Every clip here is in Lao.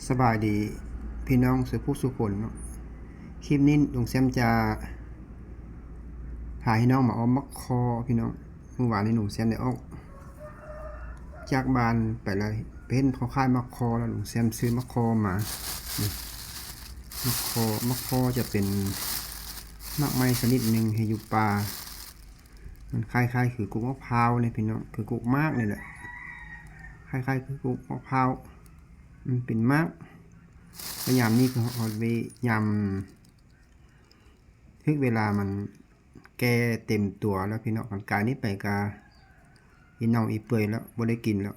ສະບາຍດີພີ່ນ້ອງສູ່ຜູ້ສູ່ຄົນເນາະ. ຄລິບນີ້ລຸງແຊມຈະພາພີ່ນ້ອງມາອອມໝາກຄໍພີ່ນ້ອງ. ມື້ວານນີ້ລຸງແຊມໄດ້ອອກຈາກບ້ານໄປແລ້ວ ໄປເຫັນເຂົາຂາຍໝາກຄໍ ແລ້ວລຸງແຊມຊື້ໝາກຄໍມາ. ໝາກຄໍ ໝາກຄໍຈະເປັນໝາກໄມ້ຊະນິດໜຶ່ງທີ່ຢູ່ປ່າ ມັນຄ້າຍໆຄືກົກໝາກພ້າວນີ້ພີ່ນ້ອງ ຄືກົກໝາກນີ້ແຫຼະ ຄ້າຍໆຄືກົກໝາກພ້າວ ມັນເປັນໝາກ. ແລ້ວຍາມນີ້ຄືຮອດເວ ຍາມ ຖືກເວລາມັນແກ່ເຕັມຕົວແລ້ວພີ່ນ້ອງ. ຄັນກາຍນີ້ໄປກະອີ່ເນົ່າອີ່ເປື່ອຍແລ້ວ ບໍ່ໄດ້ກິນແລ້ວ.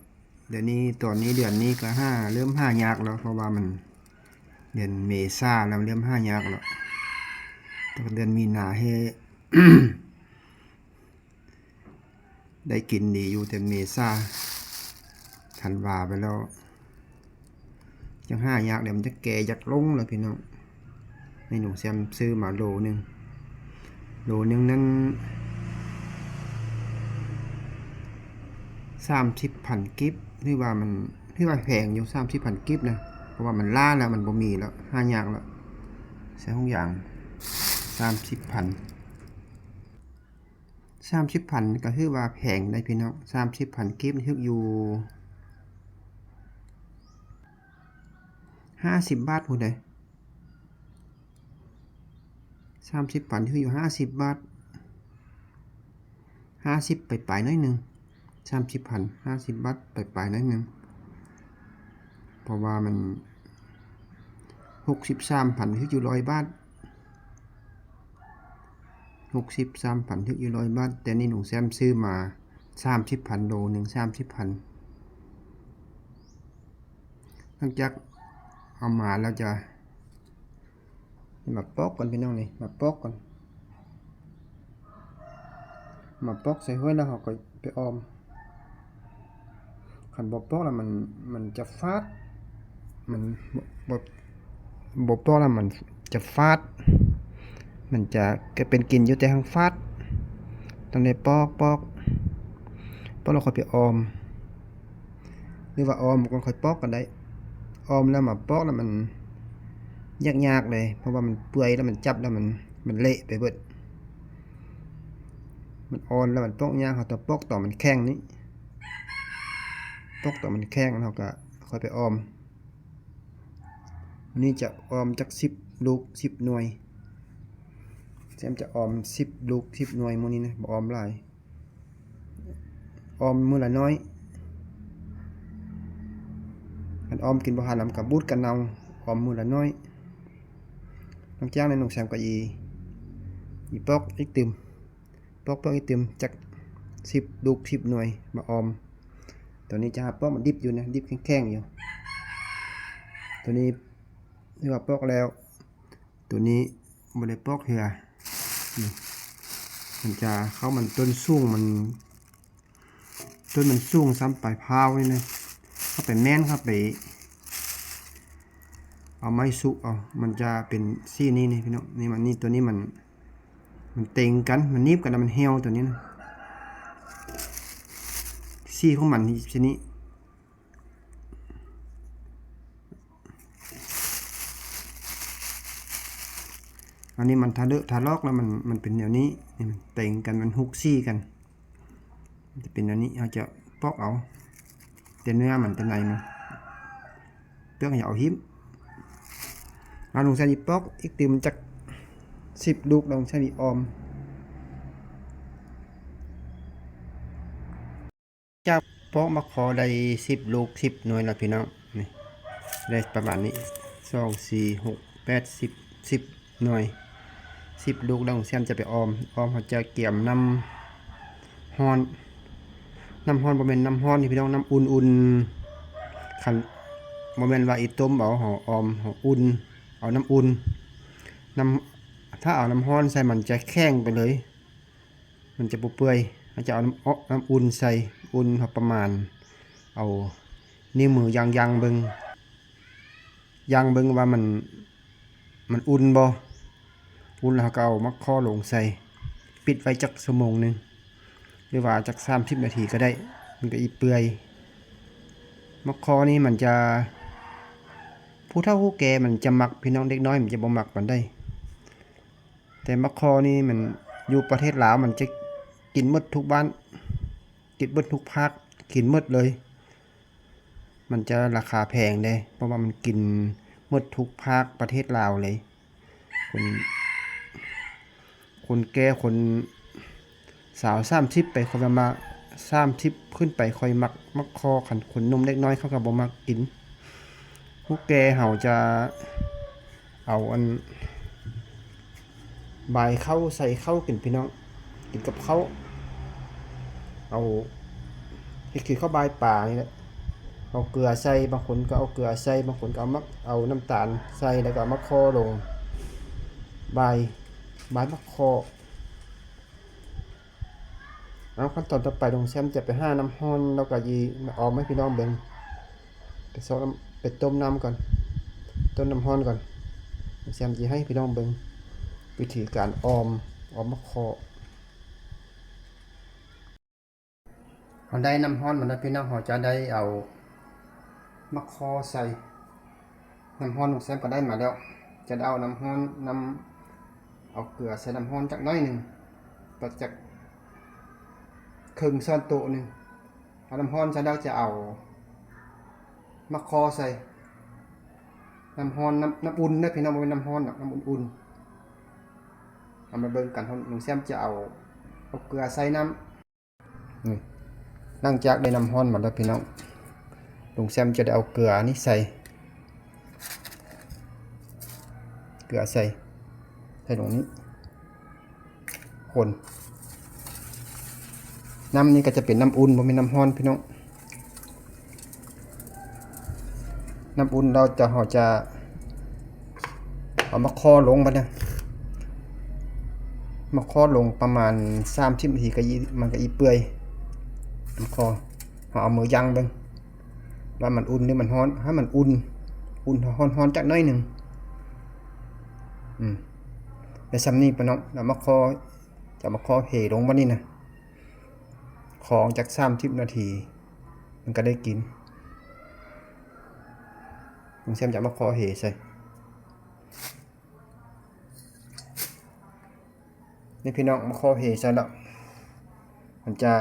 ດຽວນີ້ ຕອນນີ້ເດືອນນີ້ກະຫາ ເລີ່ມຫາຍາກແລ້ວ ເພາະວ່າມັນເດືອນເມສາແລ້ວ ເລີ່ມຫາຍາກແລ້ວ. ແຕ່ເດືອນມີນາແຮ ໄດ້ກິນດີຢູ່ ແຕ່ເມສາ ທັນວາໄປແລ້ວ ຈັ່ງຫາຍາກແລ້ວ ມັນຈະແກ່ຢາກລົງແລ້ວພີ່ນ້ອງ. ໃນໜູແຊມຊື້ມາໂລໜຶ່ງ ໂລໜຶ່ງນັ້ນ ສາມສິບພັນກີບ ຖືວ່າມັນ ຖືວ່າແພງຢູ່ ສາມສິບພັນກີບນະ ເພາະວ່າມັນລ້າແລ້ວ ມັນບໍ່ມີແລ້ວ ຫາຍາກແລ້ວ. ໃສ່ຖົງຢາງ ສາມສິບພັນ ສາມສິບພັນກະຖືວ່າແພງໄດ໋ພີ່ນ້ອງ. ສາມສິບພັນກີບຖືກຢູ່ຫ້າສິບບາດພຸ້ນເດ. ສາມສິບພັນຖືກຢູ່ຫ້າສິບບາດ ຫ້າສິບປາຍໆໜ້ອຍໜຶ່ງ. ສາມສິບພັນ ຫ້າສິບບາດປາຍໆໜ້ອຍໜຶ່ງ ເພາະວ່າມັນ ຫົກສິບສາມພັນຖືກຢູ່ຮ້ອຍບາດ ຫົກສິບສາມພັນຖືກຢູ່ຮ້ອຍບາດ. ແຕ່ນີ້ລຸງແຊມຊື້ມາສາມສິບພັນ ໂລໜຶ່ງສາມສິບພັນ. ຫຼັງຈາກເອົາມາແລ້ວຈະ ມາປອກກ່ອນພີ່ນ້ອງນີ້ ມາປອກກ່ອນ ມາປອກໃສ່ຫ້ວຍແລ້ວເຮົາກໍໄປອອມ. ຄັນບໍ່ປອກແລ້ວມັນ ມັນຈະຝາດ ມັນ ບໍ່ ບໍ່ ບໍ່ປອກແລ້ວມັນຈະຝາດ ມັນຈະ ກະເປັນກິ່ນຢູ່ແຕ່ຮັງຝາດ. ຕ້ອງໄດ້ປອກ ປອກ ປອກແລ້ວຄ່ອຍໄປອອມ ຫຼືວ່າອອມກ່ອນຄ່ອຍປອກກໍໄດ້. ອອມແລ້ວມາປອກແລ້ວມັນຍາກໆເລີຍ ເພາະວ່າມັນເປື່ອຍແລ້ວມັນຈັບແລ້ວມັນ ມັນເລະໄປເບິດ ມັນອ່ອນແລ້ວມັນປອກຍາກ. ເຮົາຕ້ອງປອກຕອນມັນແຂງນີ້ ປອກຕອນມັນແຂງແລ້ວເຮົາກໍຄ່ອຍໄປອອມ. ມື້ນີ້ຈະອອມຈັກສິບລູກ ສິບໜ່ວຍ ແຊມຈະອອມສິບລູກ ສິບໜ່ວຍມື້ນີ້ນະ ບໍ່ອອມຫຼາຍ ອອມມື້ລະໜ້ອຍ. ຄັນອອມກິນບໍ່ທັນແລ້ວມັນກະບູດກະເນົ່າ ອອມມື້ລະໜ້ອຍ. ຫຼັງຈາກນັ້ນລຸງແຊມກໍອີ ອີປອກອີກຕື່ມ ປອກ ປອກອີກຕື່ມຈັກສິບລູກ ສິບໜ່ວຍມາອອມ. ໂຕນີ້ຈະຫາປອກມັນດິບຢູ່ນະ ດິບແຂງໆຢູ່. ໂຕນີ້ຖືວ່າປອກແລ້ວ ໂຕນີ້ບໍ່ໄດ້ປອກເທື່ອ ນີ້ ມັນຈະ ເຂົ້າມັນຕົ້ນສູງ ມັນ ຕົ້ນມັນສູງສ່ຳປາຍພ້າວນີ້ນະ ເຂົ້າໄປແມ່ນ ເຂົ້າໄປເອົາໄມ້ສຸເອົາ ມັນຈະເປັນສີນີ້ນີ້ພີ່ນ້ອງ. ນີ້ມັນ ນີ້ ໂຕນີ້ມັນ ມັນເຕັງກັນ ມັນໜີບກັນ ແລ້ວມັນຫ່ຽວໂຕນີ້ນະ ສີຂອງມັນນີ້ ສີນີ້. ອັນນີ້ມັນທະເລາະທະລອກແລ້ວ ມັນ ມັນເປັນແນວນີ້ ນີ້ມັນເຕັງກັນ ມັນຮຸກສີກັນ ມັນຈະເປັນແນວນີ້. ເຮົາຈະປອກເອົາແຕ່ເນື້ອມັນ ແຕ່ໃນມັນ ເປືອກເຮົາເອົາຖິ້ມ. ອາ ລຸງແຊມຊິປອກອີກຕື່ມຈັກສິບລູກ ແລ້ວລຸງແຊມຊິອອມ. ຈາກປອກໝາກຄໍໄດ້ສິບລູກ ສິບໜ່ວຍແລ້ວພີ່ນ້ອງ. ນີ້ ໄດ້ປະມານນີ້ ສອງ ສີ່ ຫົກ ແປດ ສິບ ສິບໜ່ວຍ ສິບລູກ. ແລ້ວແຊມຈະໄປອອມ ອອມເຮົາຈະກຽມນ້ຳຮ້ອນ ນ້ຳຮ້ອນ ບໍ່ແມ່ນນ້ຳຮ້ອນນີ້ພີ່ນ້ອງ ນ້ຳອຸ່ນໆ. ຄັນ ບໍ່ແມ່ນວ່າອີຕົ້ມເອົາ ເຮົາອອມ ເຮົາອຸ່ນ ເອົານ້ຳອຸ່ນ ນ້ຳ ຖ້າເອົານ້ຳຮ້ອນໃສ່ມັນຈະແຂງໄປເລີຍ ມັນຈະບໍ່ເປື່ອຍ. ເຮົາຈະເອົານ້ຳ ເອົານ້ຳອຸ່ນໃສ່ ອຸ່ນພໍປະມານ ເອົານິ້ວມືຢ່າງໆເບິ່ງ ຢ່າງເບິ່ງວ່າມັນ ມັນອຸ່ນບໍ່ ອຸ່ນແລ້ວເຮົາກໍເອົາໝາກຄໍລົງໃສ່ ປິດໄວ້ຈັກຊົ່ວໂມງໜຶ່ງ ຫຼືວ່າຈັກສາມສິບນາທີກໍໄດ້ ມັນກໍອີເປື່ອຍ. ໝາກຄໍນີ້ມັນຈະ ຜູ້ເຖົ້າຜູ້ແກ່ມັນຈະມັກ ພີ່ນ້ອງ, ເດັກນ້ອຍມັນຈະບໍ່ມັກປານໃດ. ແຕ່ໝາກຄໍ່ນີ້ມັນຢູ່ປະເທດລາວ ມັນຈະກິນໝົດທຸກບ້ານ ກິນໝົດທຸກພາກ ກິນໝົດເລີຍ. ມັນຈະລາຄາແພງເດ້ ເພາະວ່າມັນກິນໝົດທຸກພາກປະເທດລາວເລີຍ. ຄົນ ຄົນແກ່ ຄົນຊາວ ສາມສິບໄປ ຂ້ອຍວ່າມາ ສາມສິບຂຶ້ນໄປ ຂ້ອຍມັກໝາກຄໍ່. ຄັນຄົນໜຸ່ມເດັກນ້ອຍ ເຂົາກໍບໍ່ມັກກິນ. ຜູ້ແກ່ເຮົາຈະເອົາອັນ ບາຍເຂົ້າ ໃສ່ເຂົ້າກິນ ພີ່ນ້ອງ, ກິນກັບເຂົ້າ. ເອົາ ເຮັດຄືເຂົ້າບາຍປານີ້ແຫຼະ, ເອົາເກືອໃສ່, ບາງຄົນກໍເອົາເກືອໃສ່, ບາງຄົນກໍເອົາໝາກ ເອົານ້ຳຕານໃສ່ ແລ້ວກໍເອົາໝາກຄໍ່ລົງ. ບາຍ ບາຍໝາກຄໍ່. ເອົາ ຂັ້ນຕອນຕໍ່ໄປ ລຸງແຊມຈະໄປຫານ້ຳຮ້ອນ ແລ້ວກໍຊິມາອອມໃຫ້ພີ່ນ້ອງເບິ່ງ. ໄປຊອກນ້ຳ ໄປຕົ້ມນ້ຳກ່ອນ, ຕົ້ມນ້ຳຮ້ອນກ່ອນ. ລຸງແຊມຊິໃຫ້ພີ່ນ້ອງເບິ່ງວິທີການອອມ ອອມໝາກຄໍ່. ເຮົາໄດ້ນ້ຳຮ້ອນມາແລ້ວ ພີ່ນ້ອງ, ເຮົາຈະໄດ້ເອົາໝາກຄໍ່ໃສ່. ນ້ຳຮ້ອນລຸງແຊມກໍໄດ້ມາແລ້ວ, ຈະໄດ້ເອົານ້ຳຮ້ອນ ນ້ຳ ເອົາເກືອໃສ່ນ້ຳຮ້ອນຈັກໜ້ອຍໜຶ່ງ, ປະຈັກເຄິ່ງຊ້ອນໂຕະໜຶ່ງ. ເອົານ້ຳຮ້ອນໃສ່ແລ້ວ ຈະເອົາໝາກຄໍ່ໃສ່. ນ້ຳຮ້ອນ ນ້ຳ ນ້ຳອຸ່ນເດີພີ່ນ້ອງ, ບໍ່ແມ່ນນ້ຳຮ້ອນດອກ, ນ້ຳອຸ່ນໆ. ເຮົາມາເບິ່ງກັນ, ລຸງແຊມຈະເອົາ ເອົາເກືອໃສ່ນຳ. ນີ້ ຫຼັງຈາກໄດ້ນ້ຳຮ້ອນມາແລ້ວພີ່ນ້ອງ, ລຸງແຊມຈະໄດ້ເອົາເກືອນີ້ໃສ່, ເກືອໃສ່ ໃສ່ລົງນີ້ ຄົນ. ນ້ຳນີ້ກໍຈະເປັນນ້ຳອຸ່ນ ບໍ່ແມ່ນນ້ຳຮ້ອນພີ່ນ້ອງ. ນ້ຳອຸ່ນແລ້ວຈະ ເຮົາຈະເອົາໝາກຄໍ່ລົງບັດນີ້, ໝາກຄໍ່ລົງປະມານສາມສິບນາທີ ກໍອີ ມັນກໍອີເປື່ອຍ. ໝາກຄໍ່ ເຮົາເອົາມືຢັ້ງເບິ່ງວ່າມັນອຸ່ນຫຼືມັນຮ້ອນ, ໃຫ້ມັນອຸ່ນ ອຸ່ນຮ້ອນໆຈັກໜ້ອຍໜຶ່ງ. ອືມ ໄດ້ສ່ຳນີ້ພີ່ນ້ອງ, ເອົາໝາກຄໍ່ ຈະເອົາໝາກຄໍ່ເທລົງບັດນີ້ນະ. ຂໍຈັກສາມສິບນາທີ ມັນກໍໄດ້ກິນ. ລຸງແຊມຈະເອົາໝາກຄໍ່ເທໃສ່. ນີ້ພີ່ນ້ອງ, ໝາກຄໍ່ເທໃສ່ແລ້ວ ມັນຈະ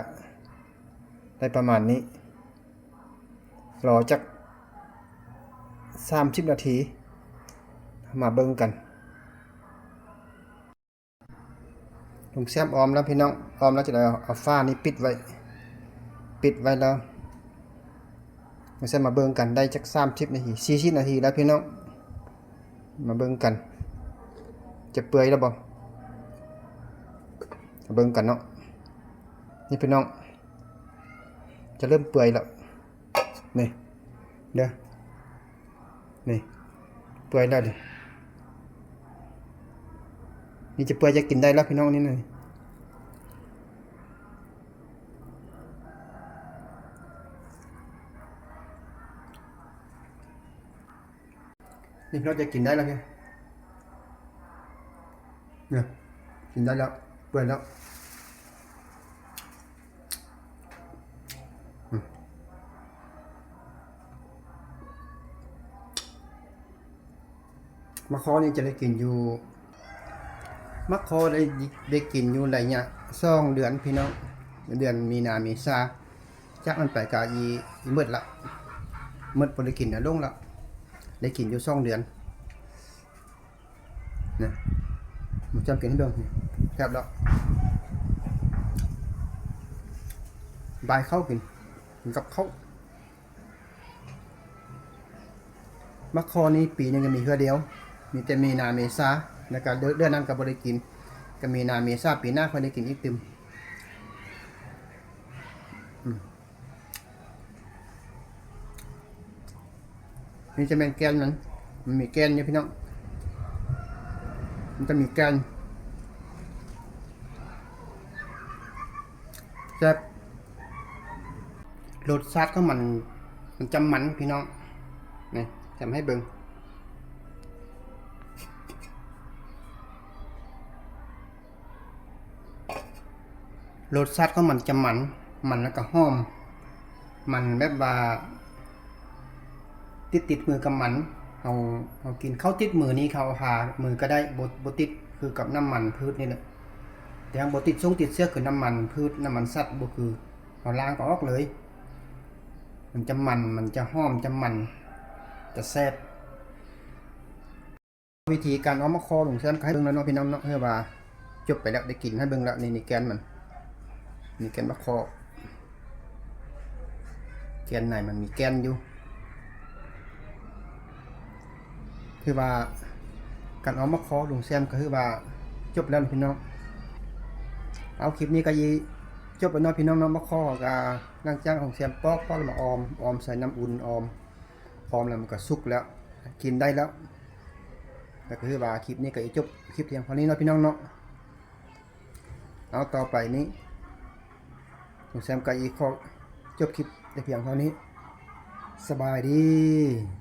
ໄດ້ປະມານນີ້. ລໍຈັກສາມສິບນາທີ ມາເບິ່ງກັນ. ລຸງແຊມອອມແລ້ວພີ່ນ້ອງ, ອອມແລ້ວຈະໄດ້ເອົາຝານີ້ປິດໄວ້, ປິດໄວ້ແລ້ວ ລຸງແຊມມາເບິ່ງກັນ. ໄດ້ຈັກສາມສິບນາທີ ສີ່ສິບນາທີແລ້ວພີ່ນ້ອງ, ມາເບິ່ງກັນ ຈະເປື່ອຍແລ້ວບໍ່? ມາເບິ່ງກັນເນາະ. ນີ້ພີ່ນ້ອງ, ຈະເລີ່ມເປື່ອຍແລ້ວ. ນີ້ເດີ ນີ້ເປື່ອຍແລ້ວນີ້. ນີ້ຈະເປື່ອຍ ຈະກິນໄດ້ແລ້ວພີ່ນ້ອງ. ນີ້ນະ ນີ້ພີ່ນ້ອງ ຈະກິນໄດ້ແລ້ວ. ນີ້ ນີ້ ກິນໄດ້ແລ້ວ ເປື່ອຍແລ້ວ. ອືມ ໝາກຄໍ່ນີ້ຈະໄດ້ກິນຢູ່ ໝາກຄໍ່ໄດ້ ໄດ້ກິນຢູ່ໄລຍະສອງເດືອນພີ່ນ້ອງ, ເດືອນມີນາ ເມສາ. ຈາກນັ້ນໄປກໍອີ ອີໝົດລະ, ໝົດບໍ່ໄດ້ກິນແລ້ວ ລົງລະ, ໄດ້ກິນຢູ່ສອງເດືອນ. ນະ ໝູຈຳກິນໃຫ້ເບິ່ງ ແຊບແລ້ວ. ບາຍເຂົ້າກິນ ກິນກັບເຂົ້າ. ໝາກຄໍ່ນີ້ປີໜຶ່ງກໍມີເທື່ອດຽວ, ມີແຕ່ມີນາ ເມສາ, ແລ້ວກໍເດືອນ ເດືອນນັ້ນກໍບໍ່ໄດ້ກິນ, ກໍມີນາ ເມສາ ປີໜ້າຄ່ອຍໄດ້ກິນອີກຕື່ມ. ອືມ ນີ້ຈະແມ່ນແກ່ນມັນ, ມັນມີແກ່ນຢູ່ພີ່ນ້ອງ, ມັນຈະມີແກ່ນ. ແຊບ, ລົດຊາດຂອງມັນ ມັນຈະມັນພີ່ນ້ອງ. ນີ້ ຈຳໃຫ້ເບິ່ງ. ລົດຊາດຂອງມັນຈະມັນ, ມັນແລ້ວກໍຫອມ, ມັນແບບວ່າຕິດໆມືກັບມັນ. ເຮົາ ເຮົາກິນເຂົ້າຕິດມືນີ້ ເຂົ້າຫາມືກໍໄດ້ ບໍ່ ບໍ່ຕິດຄືກັບນ້ຳມັນພືດນີ້ແຫຼະ ແຕ່ຍັງບໍ່ຕິດຊົງຕິດເຊື້ອຄືນ້ຳມັນພືດ ນ້ຳມັນສັດບໍ່ຄື ເຮົາລ້າງກໍອອກເລີຍ ມັນຈະມັນ ມັນຈະຫອມ ຈະມັນ ຈະແຊບ. ວິທີການເອົາມາຄໍ ລຸງແຊມກໍໃຫ້ເບິ່ງແລ້ວເນາະ ພີ່ນ້ອງເນາະ ຄືວ່າຈົບໄປແລ້ວ ໄດ້ກິນໃຫ້ເບິ່ງແລ້ວ ນີ້ ນີ້ແກ່ນມັນ ນີ້ແກ່ນມາຄໍ ແກ່ນໃນມັນມີແກ່ນຢູ່ ຄືວ່າການເອົາມາຄໍ ລຸງແຊມກໍຄືວ່າຈົບແລ້ວພີ່ນ້ອງ. ເອົາ ຄລິບນີ້ກໍອີຈົບແລ້ວເນາະ ພີ່ນ້ອງເນາະ ມາຄໍກໍຫຼັງຈາກລຸງແຊມປອກ ປອກແລ້ວມາອອມ ອອມໃສ່ນ້ຳອຸ່ນ ອອມ ອອມແລ້ວມັນກໍສຸກແລ້ວ ກິນໄດ້ແລ້ວ. ກໍຄືວ່າຄລິບນີ້ກໍອີຈົບຄລິບພຽງເທົ່ານີ້ເນາະ ພີ່ນ້ອງເນາະ. ເອົາ ຕໍ່ໄປນີ້ ລຸງແຊມກໍອີຂໍຈົບຄລິບແຕ່ພຽງເທົ່ານີ້ ສະບາຍດີ.